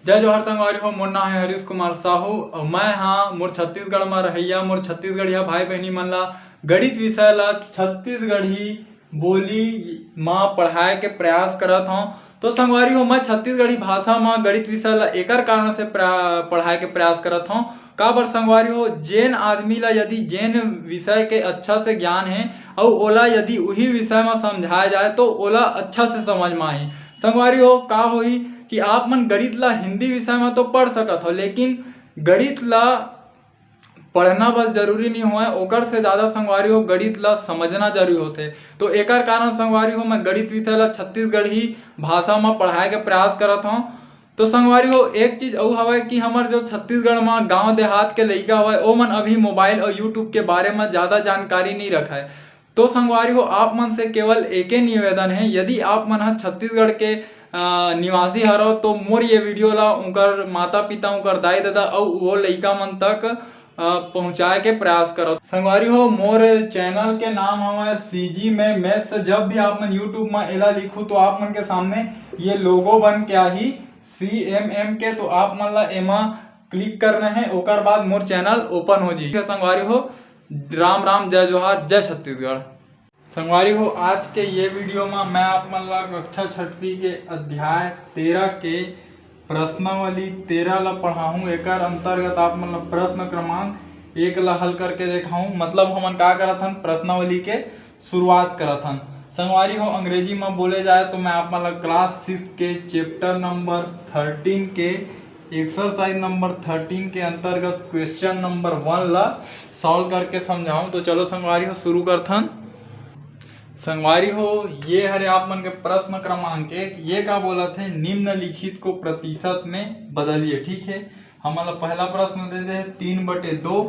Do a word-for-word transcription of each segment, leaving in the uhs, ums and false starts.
जय जोहार संगवारी हो, मोर नाम है हरीश कुमार साहू और मैं हाँ मोर छत्तीसगढ़ में रहैया, मोर छत्तीसगढ़िया भाई बहनी मन ला गणित विषय ला छत्तीसगढ़ी बोली मा पढ़ाए के प्रयास करत हौं। तो संगवारी हो, मैं छत्तीसगढ़ी भाषा मा गणित विषय ला एकर कारण से प्रा-, पढ़ाए के प्रयास करत हौं। काबर संगवारी हो, जेन आदमी ला यदि जेन विषय के अच्छा से ज्ञान है और ओला यदि उही विषय मा समझाया जाए तो ओला अच्छा से समझ मा आही। संगवारी हो, का होही कि आप मन गणित ला हिंदी विषय मा तो पढ़ सकत हो, लेकिन गणित ला पढ़ना बस जरूरी नहीं होय, ओकर से ज़्यादा संगवारी हो गणित ला समझना जरूरी होथे। तो एकर कारण संगवारी हो मैं गणित विषय ला छत्तीसगढ़ी भाषा मा पढ़ाए के प्रयास करत हौं। तो संगवारी हो, एक चीज अउ हवय कि हमर जो छत्तीसगढ़ मा गांव देहात के लइका हवय, ओमन अभी मोबाइल और YouTube के बारे मा ज़्यादा जानकारी नहीं रखय। तो संगवारी हो, आप मन से केवल एके निवेदन है, यदि आप मन ह छत्तीसगढ़ के, अ, निवासी हरव तो मोर ये वीडियो ला उनकर माता पिता, उनकर दाई ददा अउ वो लइका मन तक, अ, पहुँचाए के प्रयास करव। संगवारी हो, मोर चैनल के नाम हवय CG में Maths। जब भी आप मन YouTube में एला लिखू तो आप मन के सामने ये लोगो बन के आही CMM के, तो आप मन ला एमा क्लिक करना है, ओकर बाद मोर चैनल ओपन हो जाही। संगवारी हो, राम राम, जय जोहार, जय छत्तीसगढ़। संगवारी हो, आज के ये वीडियो में मैं आप मन ला कक्षा छठवीं के अध्याय तेरह के प्रश्नावली तेरह ला पढ़ाहूँ। एकर अंतर्गत आप मन ला प्रश्न क्रमांक एक ला हल करके देखाहूँ। मतलब हमन का करत हन, प्रश्नावली के शुरुआत करत हन। संगवारी हो, अंग्रेजी में बोले जाए तो मैं आप मन ला क्लास सिक्स के चैप्टर नंबर थर्टीन के एक्सरसाइज नंबर थर्टीन के अंतर्गत क्वेश्चन नंबर वन ला सॉल्व करके समझाऊं। तो चलो संगवारी हो, शुरू करथन। संगवारी हो, ये हरे आप मन के प्रश्न क्रमांक एक। ये का बोलत है, निम्नलिखित को प्रतिशत में बदलिए। ठीक है, हमन ला पहला प्रश्न दे दे तीन बटे दो।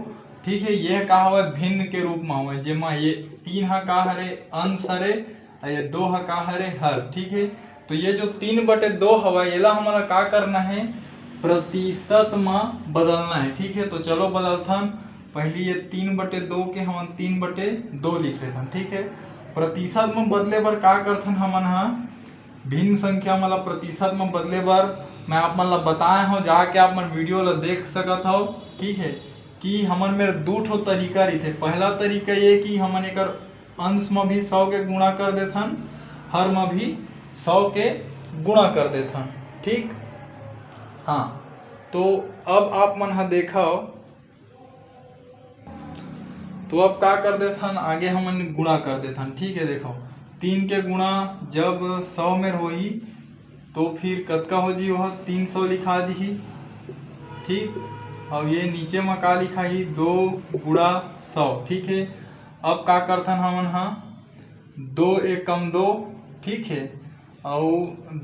ठीक है, ये का हवय, भिन्न के रूप में हवय, जेमा ये तीन ह का हरे, अंश हरे, अउ ये दो ह का हरे, हर। ठीक है, तो ये जो तीन बटे दो हवय, एला हमन ला का करना है, प्रतिशत में बदलना है। ठीक है, तो चलो बदलथन। पहली ये तीन बटे दो के हमन तीन बटे दो लिख लेथन। ठीक है, प्रतिशत में बदले बर का करथन हमन हा, भिन्न संख्या मतलब प्रतिशत में बदले बर मैं आप मन ला बताए हव, जाके आप मन वीडियो ला देख सकत हव। ठीक है, कि हमन मेर दू ठो तरीका रहिथे। पहला तरीका ये कि हमन एकर अंश में भी सौ के गुणा कर देथन, हर में भी सौ के गुणा कर देथन। ठीक, हाँ, तो अब आप मन हा देखव, तो अब का कर देथन, आगे हमन गुणा कर देथन। ठीक है, देखव, तीन के गुणा जब सौ में होही तो फिर कतका हो जी, वह तीन सौ लिखा जी। ठीक, अब ये नीचे में का लिखा ही, दो गुणा सौ। ठीक है, अब का करथन हमन हा, दो एकम दो। ठीक है, अउ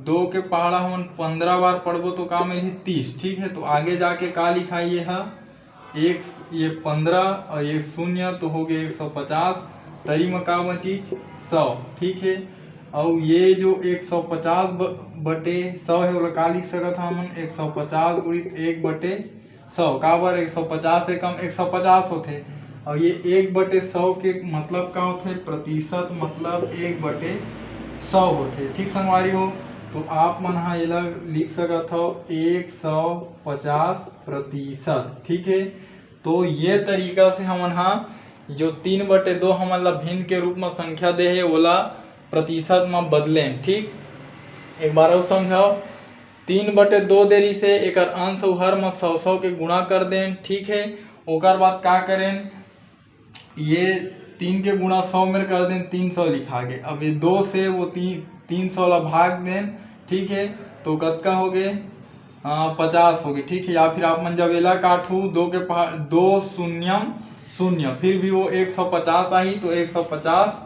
दो के पहाड़ा हमन पंद्रह बार पढ़बो तो का मिलही, तीस। ठीक है, तो आगे जाके का लिखाई ये हा, एक ये पंद्रह और ये शून्य तो हो गए एक सौ पचास, तरी में का बची, सौ। ठीक है, अउ ये जो एक सौ पचास ब-, बटे सौ है, ओला का लिख सकत हन हमन, एक सौ पचास गुणित एक बटे सौ। काबर, एक सौ पचास से कम एक सौ पचास होथे, और ये एक बटे सौ के मतलब का होथे, प्रतिशत, मतलब एक बटे सौ होथे। ठीक संगवारी हो, तो आप मन हा एला लिख सकत हव एक सौ पचास प्रतिशत। ठीक है, तो ये तरीका से हमन हा जो तीन बटे दो हमन ला भिन्न के रूप में संख्या दे हे, ओला प्रतिशत में बदलेन। ठीक, एक बार अउ समझाओ, तीन बटे दो दे रहिसे, एकर अंश अउ हर में सौ सौ के गुणा कर देन। ठीक है, ओकर बाद का करेन, ये तीन के गुणा सौ में कर देन, तीन सौ लिखा गे। अब ये दो से वो तीन, तीन सौ ला भाग देन। ठीक है, तो कतका हो गए, आ, पचास हो गए। ठीक है, या फिर आप मन जब एला काटू, दो के पहाड़, दो शून्यम शून्य, फिर भी वो एक सौ पचास आही, तो एक सौ पचास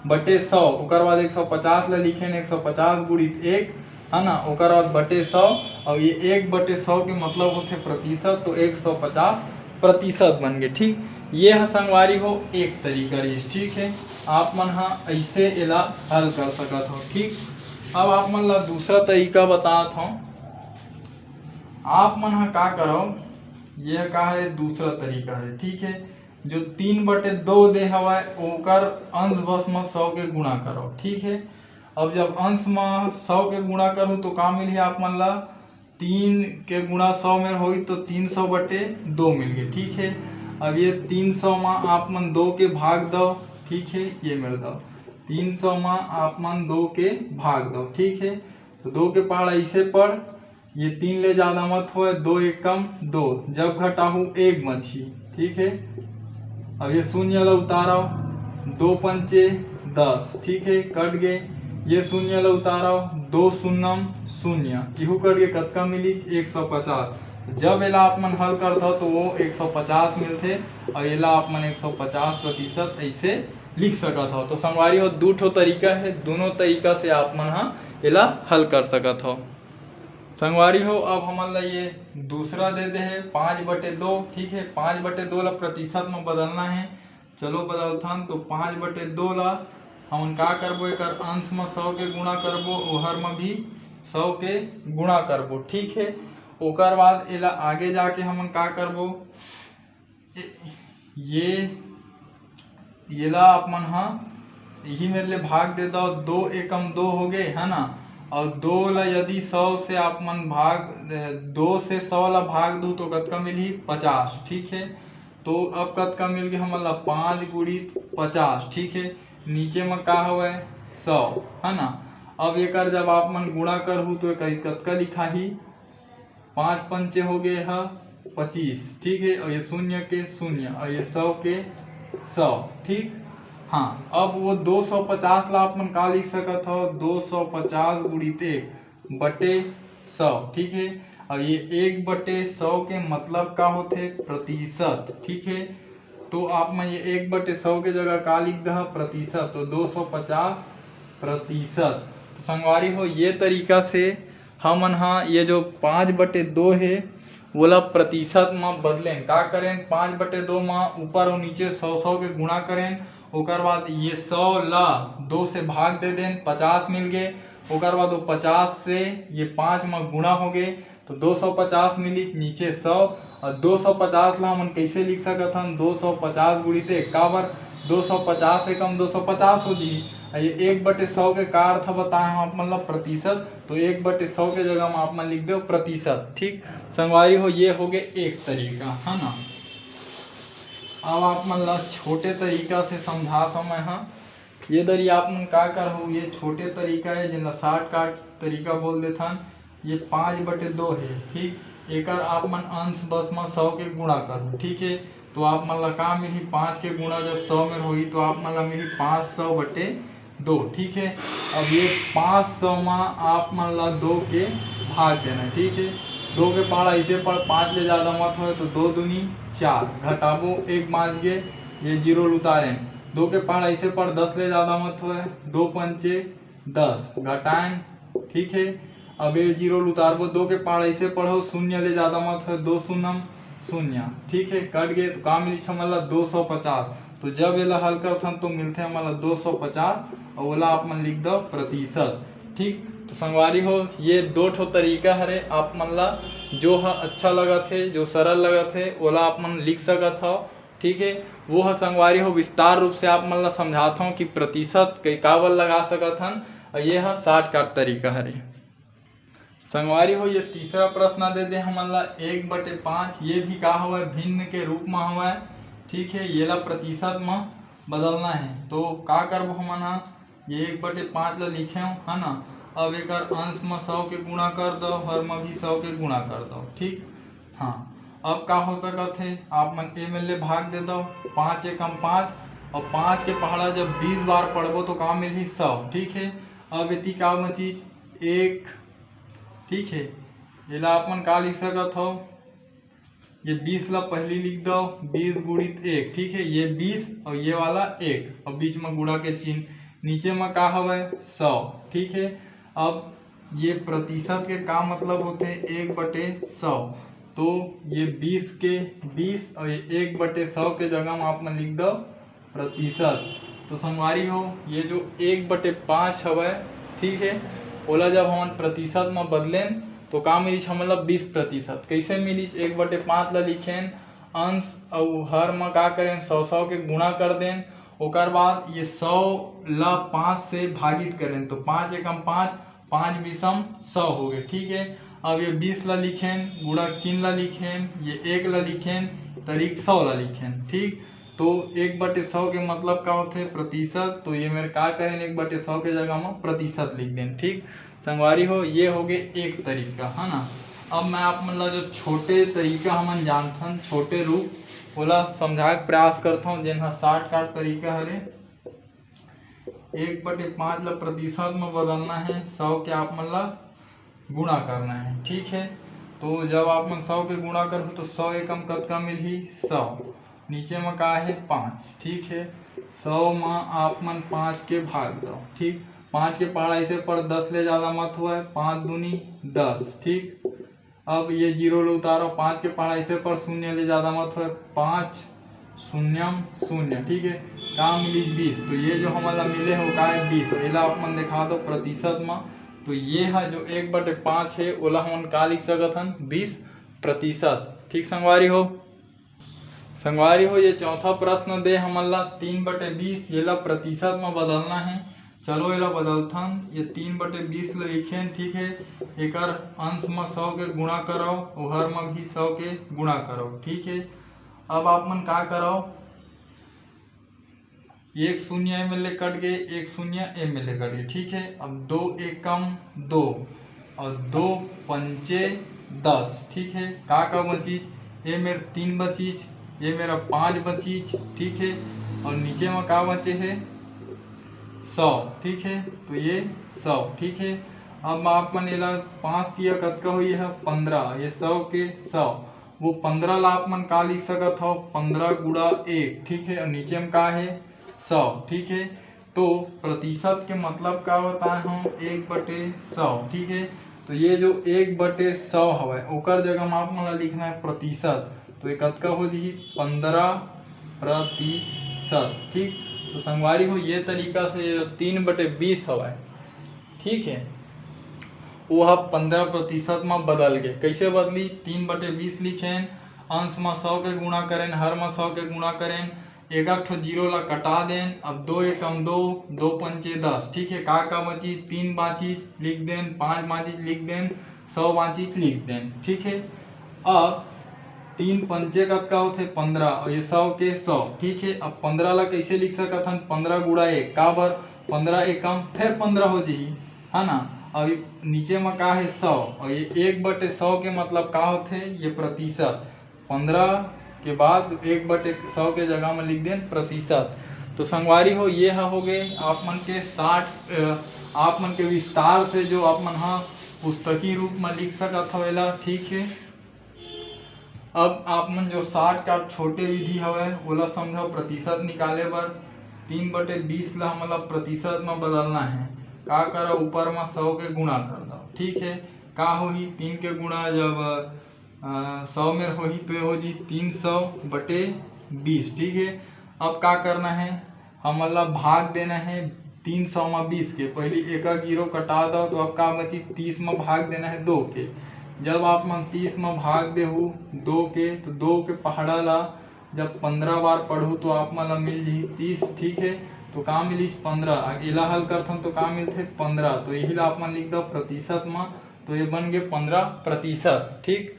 बटे सौ, ओकर बाद एक सौ पचास ला लिखेन, एक सौ पचास गुणित एक, है ना, ओकर बाद बटे सौ, और ये एक बटे सौ के मतलब होथे प्रतिशत, तो एक सौ पचास प्रतिशत बन गए। ठीक, ये ह संगवारी हो एक तरीका रहिस। ठीक है, आप मन हा ऐसे एला हल कर सकत हो। ठीक, अब आप मन ला दूसरा तरीका बतात हूँ। आप मन ह का करो, ये का है, दूसरा तरीका है। ठीक है, जो तीन बटे दो दे हवय, ओकर अंश बस में सौ के गुणा करो। ठीक है, अब जब अंश में सौ के गुणा करूँ तो का मिलही आप मन ला, तीन के गुणा सौ मेर होई तो तीन सौ बटे दो मिल गए, ठीक है। अब ये तीन सौ मा आप मन दो के भाग दो, ठीक है, ये मेर दो, तीन सौ मा आप मन दो के भाग दो, ठीक है। तो दो के पहाड़ ऐसे पड़, ये तीन ले जादा मत होए, दो एकम दो, जब घटाहू एक बची, ठीक है। अब ये शून्य ला उतारो, दो पंचे दस, ठीक है, कट गए। ये शून्य ला उतारो, दो शून्यम शून्य, इहू कट गए, कतका मिली? एक सौ पचास। जब एला आप मन हल करत हो तो वो एक सौ पचास मिलथे, और एला आप मन एक सौ पचास प्रतिशत ऐसे लिख सकत हो। तो संगवारी हो, दू ठो तरीका है, दोनों तरीका से आप मन हा एला हल कर सकत हो। संगवारी हो, अब हमन ला ये दूसरा दे दे है पाँच बटे दो, ठीक है। पाँच बटे दो ला प्रतिशत में बदलना है। चलो बदलथन। तो पाँच बटे दो ला हमन का करबो, एकर अंश में सौ के गुणा करबो, ओहर में भी सौ के गुणा करबो, ठीक है। ओकर बाद एला आगे जाके हमन का करबो, ये, येला आप मन हा यही मेर ले भाग दे दो, दो एकम दो हो गए, है ना। और दो ला यदि सौ से आप मन भाग, दो से सौ ला भाग दू तो कतका मिलही? पचास, ठीक है। तो अब कतका मिल गए हमन ला? पाँच गुणित पचास, ठीक है। नीचे में का हवय? सौ, है ना। अब एकर जब आप मन गुणा करहू तो एकर कतका लिखाही? पाँच पंचे हो गए ह पच्चीस, ठीक है, और ये शून्य के शून्य और ये सौ के सौ, ठीक। हाँ, अब वो दो सौ पचास ला आप मन का लिख सकत हो? दो सौ पचास गुणित एक बटे सौ, ठीक है। अब ये एक बटे सौ के मतलब का होथे? प्रतिशत, ठीक है। तो आप मन ये एक बटे सौ के जगह का लिख दह? प्रतिशत। तो दो सौ पचास प्रतिशत। तो संगवारी हो, ये तरीका से हमन हा ये जो पाँच बटे दो हे, वोला प्रतिशत म बदलेन। का करेन? पाँच बटे दो म ऊपर और नीचे सौ सौ के गुणा करेन, ओकर बाद ये सौ ला दो से भाग दे देन, पचास मिल गे। ओकर बाद वो पचास से ये पाँच म गुणा हो गे, तो दो सौ पचास मिली, नीचे सौ। और दो सौ पचास ला हमन कैसे लिख सकत हन? दो सौ पचास गुणित एक। काबर? दो सौ पचास से कम दो सौ पचास हो जी। ये एक बटे सौ के का अर्थ बताए हम आप मन ला? प्रतिशत। तो एक बटे सौ के जगह में आप मन लिख दो प्रतिशत, ठीक। संगवारी हो, ये हो गए एक तरीका, है ना। अब आप मन ला छोटे तरीका से समझात हूँ मैं, हाँ। ये दरी आप मन का करहू, ये छोटे तरीका है, जेला शॉर्टकट तरीका बोल देथन। ये पाँच बटे दो है, ठीक। एकर आप मन अंश बस में सौ के गुणा करहू, ठीक है। तो आप मन ला का मिलही? पाँच के गुणा जब सौ में होही तो आप मन ला मिलही पाँच सौ बटे दो, ठीक है। अब ये पाँच सौ में आप मन ला दो के भाग देना, ठीक है। दो के पहाड़ ऐसे पड़, पाँच ले ज़्यादा मत होए तो दो दूनी चार, घटाबो एक बाँच गे, ये जीरो उतारेन। दो के पहाड़ ऐसे पड़, दस ले ज़्यादा मत होए, दो पंचे दस, घटाएन, ठीक है। अब ये जीरो उतारबो, दो के पहाड़ ऐसे पड़ो, शून्य ले ज़्यादा मत होए, दो शून्यम शून्य, ठीक है, कट गए। तो का मिली हमन ला? दो सौ पचास। तो जब एला हल करथन तो मिलथे हमन ला दो सौ पचास, और ओला आप मन लिख दो प्रतिशत, ठीक। तो संगवारी हो, ये दो ठो तरीका हरे, आप मन ला जो ह अच्छा लगत हे, जो सरल लगत हे, ओला आप मन लिख सकत हव, ठीक है। वो ह संगवारी हो, विस्तार रूप से आप मन ला समझात हव कि प्रतिशत के काबर लगा सकत हन, और ये ह शॉर्टकट तरीका हरे। संगवारी हो, ये तीसरा प्रश्न दे दे हमन ला एक बटे पाँच, ये भी का हवय? भिन्न के रूप में हवय, ठीक है। येला प्रतिशत में बदलना है, तो का करबो हमन हा? ये एक बटे पाँच ला लिखे हूँ, है ना। अब एकर अंश में सौ के गुणा कर दो, हर में भी सौ के गुणा कर दो, ठीक। हाँ, अब का हो सकत है, आप मन ए में ले भाग दे दो, पाँच एकम पाँच, और पाँच के पहाड़ा जब बीस बार पढ़बो तो का मिलही? सौ, ठीक है। अब एती का बचिस? एक, ठीक है। एला आप मन का लिख सकत हो? ये बीस ला पहली लिख दो, बीस गुणित एक, ठीक है। ये बीस और ये वाला एक, और बीच में गुणा के चिन्ह, नीचे में का हवय? सौ, ठीक है। अब ये प्रतिशत के का मतलब होथे? एक बटे सौ। तो ये बीस के बीस और ये एक बटे सौ के जगह में आप मन लिख दो प्रतिशत। तो संगवारी हो, ये जो एक बटे पाँच हवय, ठीक है, ओला जब हमन प्रतिशत में बदलेन तो का मिलिस हमन ला? बीस प्रतिशत। कैसे मिलिस? एक बटे पाँच ला लिखेन, अंश अउ हर म का करेन? सौ सौ के गुणा कर देन। ओकर बाद ये सौ ला पाँच से भागित करेन, तो पाँच एकम पाँच, पाँच बीसम सौ हो गए, ठीक है। अब ये बीस ला लिखेन, गुणक चिन्ह ला लिखेन, ये एक ला लिखेन, तरीक सौ ला लिखेन। ठीक, तो एक बटे सौ के मतलब का होथे? प्रतिशत। तो ये मेर का करेन, एक बटे सौ के जगह में प्रतिशत लिख देन। ठीक संगवारी हो, ये हो गए एक तरीका, है ना। अब मैं आप मन ला जो छोटे तरीका हमन जानथन, छोटे रूप, ओला समझाए के प्रयास करथौं, जेन ह shortcut तरीका हरे। एक बटे पाँच ला प्रतिशत में बदलना है, सौ के आप मन ला गुणा करना है। ठीक है, तो जब आप मन सौ के गुणा करहू तो सौ एकम कतका मिलही? सौ। नीचे में का है? पाँच। ठीक है, सौ में आप मन पाँच के भाग दो। ठीक, पाँच के पहाड़ा इसे पर दस ले ज़्यादा मत होवय, पाँच दूनी दस। ठीक, अब ये जीरो ले उतारो, पाँच के पहाड़ा इसे पर शून्य ले ज़्यादा मत होवय, पाँच शून्यम शून्य। ठीक है, का मिली? बीस। तो ये जो हमन ला मिले हो का है? बीस। एला आप मन दिखा दो प्रतिशत में। तो ये है जो एक बटे पाँच है, ओला हमन का लिख सकत हन? बीस प्रतिशत। ठीक संगवारी हो, संगवारी हो, ये चौथा प्रश्न दे हमन ला तीन बटे बीस, ये ला प्रतिशत में बदलना है। चलो एला बदलथन, ये तीन बटे बीस ला लिखेन। ठीक है, एकर अंश में सौ के गुणा करव, ओहर में भी सौ के गुणा करव। ठीक है, अब आप मन का करव, एक शून्य एम एल ए कट गए, एक शून्य एम एल ए कट गए। ठीक है, अब दो एकम दो और दो पंचे दस। ठीक है, का का बचीच? ये मेर तीन बचीच, ये मेरा पाँच बचीच। ठीक है, और नीचे में का बचे है? सौ। ठीक है, तो ये सौ। ठीक है, अब आप मन एला पाँच तिया कतका होई है? पंद्रह। ये सौ के सौ, वो पंद्रह ला आप मन का लिख सकत हो? पंद्रह गुणा एक। ठीक है, और नीचे में का है? सौ। ठीक है, तो प्रतिशत के मतलब का बताए हम? एक बटे सौ। ठीक है, तो ये जो एक बटे सौ हवय, ओकर जगह में आप मन ला लिखना है प्रतिशत। तो ये कतका हो जही? पंद्रह प्रतिशत। ठीक, तो संगवारी हो, ये तरीका से जो तीन बटे बीस हवय, ठीक है, वो ह पंद्रह प्रतिशत में बदल गए। कैसे बदली? तीन बटे बीस लिखेन, अंश में सौ के गुणा करेन, हर में सौ के गुणा करेन, एक एक ठो जीरो ला कटा देन। अब दो एकम दो, दो पंचे दस। ठीक है, का का बची? तीन बाची लिख देन, पाँच बाची लिख देन, सौ बाची लिख देन। ठीक है, अब तीन पंचे कतका होथे? पंद्रह, और ये सौ के सौ। ठीक है, अब पंद्रह ला कैसे लिख सकत हन? पंद्रह गुणा एक। काबर? पंद्रह एकम फिर पंद्रह हो जही, है ना। अब नीचे में का है? सौ, और ये एक बटे सौ के मतलब का होथे? ये प्रतिशत। पंद्रह के बाद एक बटे सौ के जगह में लिख देन प्रतिशत। तो संगवारी हो, ये ह हो गए आप मन के साठ, अ, आप मन के विस्तार से जो आप मन ह पुस्तकी रूप में लिख सकत हो एला। ठीक है, अब आप मन जो shortcut छोटे विधि हवय, ओला समझो। प्रतिशत निकाले बर तीन बटे बीस ला हमन ला प्रतिशत में बदलना है। का करा? ऊपर में सौ के गुणा कर दो। ठीक है, का होही? तीन के गुणा जब, अ, सौ में होही तो ये हो जी तीन सौ बटे बीस। ठीक है, अब का करना है? हमन ला भाग देना है तीन सौ में बीस के। पहली एक एक जीरो कटा दो, तो अब का बची? तीस में भाग देना है दो के। जब आप मन तीस में भाग देहू दो के, तो दो के पहाड़ा ला जब पंद्रह बार पढ़ू तो आप मन ला मिल जही तीस। ठीक है, तो का मिलिस? पंद्रह। एला हल करथन तो का मिलथे? पंद्रह। तो यही ला आप मन लिख दो प्रतिशत में, तो ये बन गए पंद्रह प्रतिशत। ठीक,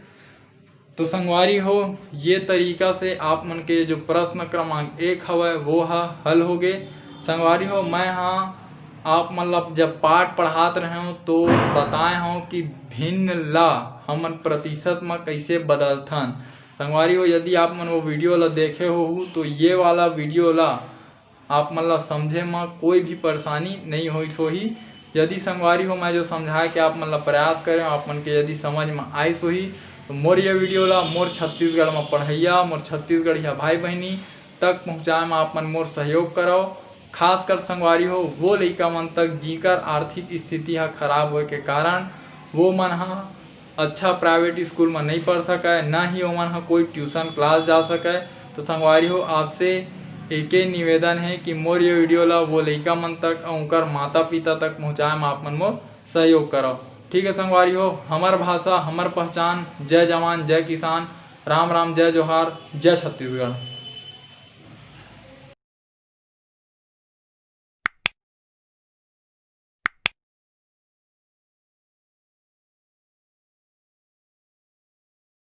तो संगवारी हो, ये तरीका से आप मन के जो प्रश्न क्रमांक एक हवय, वो ह हल हो गे। संगवारी हो, मैं ह आप मन ला जब पाठ पढ़ात रहेंव तो बताए हंव कि भिन्न ला हमन प्रतिशत म कइसे बदलथन। संगवारी हो, यदि आप मन वो वीडियो ला देखे होहू तो ये वाला वीडियो ला आप मन ला समझे म कोई भी परेशानी नइ होइस होही। यदि संगवारी हो, मैं जो समझाए के आप मन ला प्रयास करेंव, आप मन के यदि समझ म आइस होही, तो मोर ये वीडियो ला मोर छत्तीसगढ़ म पढ़इया, मोर छत्तीसगढ़िया भाई बहिनी तक पहुँचाए म आप मन मोर सहयोग करव। खासकर संगवारी हो, वो लइका मन तक, जिकर आर्थिक स्थिति ह खराब होए के कारण वो मन ह अच्छा प्राइवेट स्कूल म नइ पढ़ सकय, न ही ओमन ह कोई ट्यूशन क्लास जा सकय। तो संगवारी हो, आपसे एके निवेदन हे कि मोर ये वीडियो ला वो लइका मन तक अउ उनकर माता पिता तक पहुँचाए म आप मन मोर सहयोग करव। ठीक है संगवारी हो, हमर भाषा, हमर पहचान। जय जवान, जय किसान, राम राम, जय जोहार, जय छत्तीसगढ़।